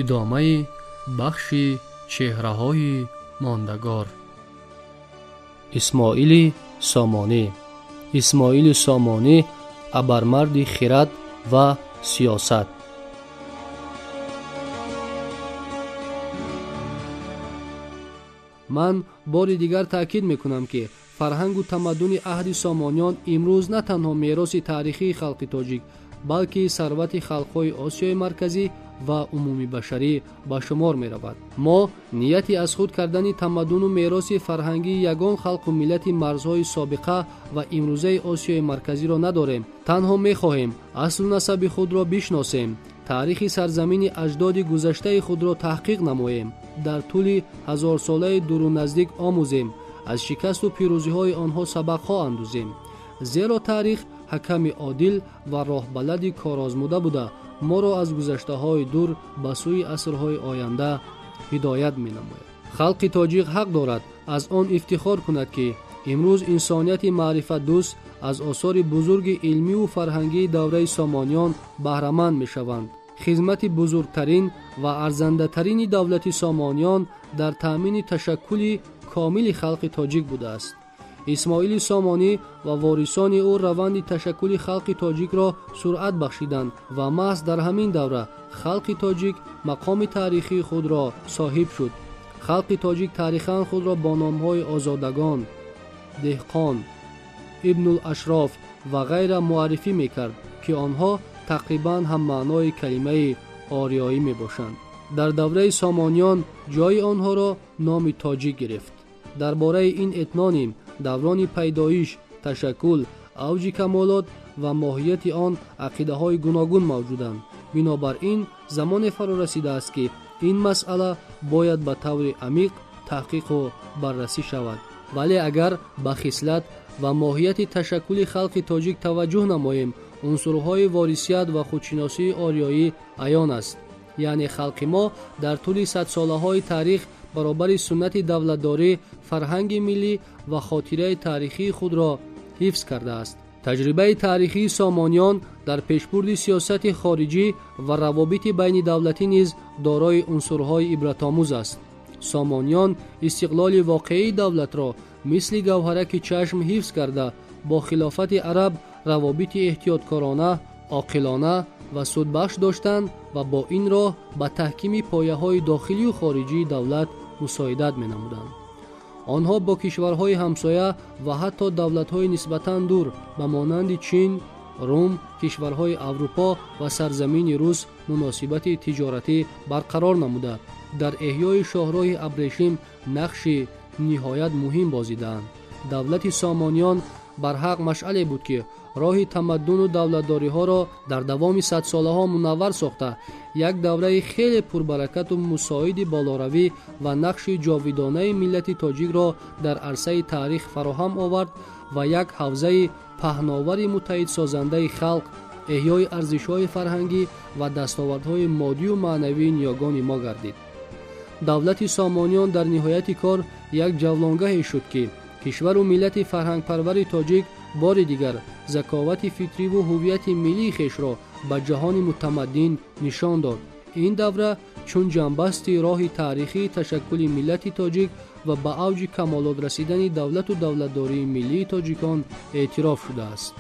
Идомаи бахши чеҳраҳои мондагор. Исмоили Сомонӣ. Исмоили Сомонӣ абармарди хирад ва сиёсат. Ман бори дигар таъкид мекунам, ки фарҳангу тамаддуни аҳди Сомониён имрӯз на танҳо мероси таърихии халқи тоҷик, балки сарвати халқҳои Осиёи Марказӣ ва умумибашарӣ ба шумор меравад. Мо нияти аз худ кардани тамаддуну мероси фарҳангии ягон халқу миллати марзҳои собиқа ва имрӯзаи Осиёи Марказиро надорем. Танҳо мехоҳем аслу насаби худро бишносем, таърихи сарзамини аҷдоди гузаштаи худро таҳқиқ намоем, дар тӯли ҳазорсолаи дуру наздик омӯзем, аз шикасту пирӯзиҳои онҳо сабақҳо андӯзем. Зеро таърих ҳаками одил ва роҳбалади корозмуда буда, моро аз гузаштаҳои дур ба сӯи асрҳои оянда ҳидоят менамояд. Халқи тоҷик ҳақ дорад аз он ифтихор кунад, ки имрӯз инсонияти маърифатдӯст аз осори бузурги илмиву фарҳангии давраи Сомониён баҳраманд мешаванд. Хизмати бузургтарин ва арзандатарини давлати Сомониён дар таъмини ташаккули комили халқи тоҷик будааст. Исмоили Сомонӣ ва ворисони ӯ раванди ташаккули халқи тоҷикро суръат бахшиданд ва маҳз дар ҳамин давра халқи тоҷик мақоми таърихии худро соҳиб шуд. Халқи тоҷик таърихан худро бо номҳои озодагон, деҳқон, ибнулашроф ва ғайра муаррифӣ мекард, ки онҳо тақрибан ҳаммаънои калимаи ориёӣ мебошанд. Дар давраи Сомониён ҷои онҳоро номи тоҷик гирифт. Дар бораи ин этноним, даврони пайдоиш, ташаккул, авҷи камолот ва моҳияти он ақидаҳои гуногун мавҷуданд. Бинобар ин замоне фаро расидааст, ки ин масъала бояд ба таври амиқ таҳқиқу баррасӣ шавад. Вале агар ба хислат ва моҳияти ташаккули халқи тоҷик таваҷҷӯҳ намоем, унсурҳои ворисият ва худшиносии ориёӣ аён аст. Яъне халқи мо дар тӯли садсолаҳои таърих баробари суннати давлатдорӣ, фарҳанги миллӣ ва хотираи таърихии худро ҳифз кардааст. Таҷрибаи таърихии Сомониён дар пешбурди сиёсати хориҷӣ ва равобити байнидавлатӣ низ дорои унсурҳои ибратомӯз аст. Сомониён истиқлоли воқеии давлатро мисли гавҳараки чашм ҳифз карда, бо хилофати араб равобити эҳтиёткорона, оқилона ва судбахш доштанд ва бо ин роҳ ба таҳкими пояҳои дохилию хориҷии давлат мусоидат менамуданд. Онҳо бо кишварҳои ҳамсоя ва ҳатто давлатҳои нисбатан дур ба монанди Чин, Рум, кишварҳои Аврупо ва сарзамини Рус муносибати тиҷоратӣ барқарор намуда, дар эҳёи шоҳроҳи абрешим нақши ниҳоят муҳим бозидаанд. Давлати Сомониён барҳақ машъале буд, ки роҳи тамаддуну давлатдориҳоро дар давоми садсолаҳо мунаввар сохта, як давраи хеле пурбаракату мусоиди болоравӣ ва нақши ҷовидонаи миллати тоҷикро дар арсаи таърих фароҳам овард ва як ҳавзаи паҳновари муттаҳидсозандаи халқ, эҳёи арзишҳои фарҳангӣ ва дастовардҳои моддию маънавии ниёгони мо гардид. Давлати Сомониён дар ниҳояти кор як ҷавлонгаҳе шуд, ки кишвару миллати фарҳангпарвари тоҷик бори дигар заковати фитриву ҳуввияти миллии хешро ба ҷаҳони мутамаддин нишон дод. Ин давра чун ҷамъбасти роҳи таърихии ташаккули миллати тоҷик ва ба авҷи камолот расидани давлату давлатдории миллии тоҷикон эътироф шудааст.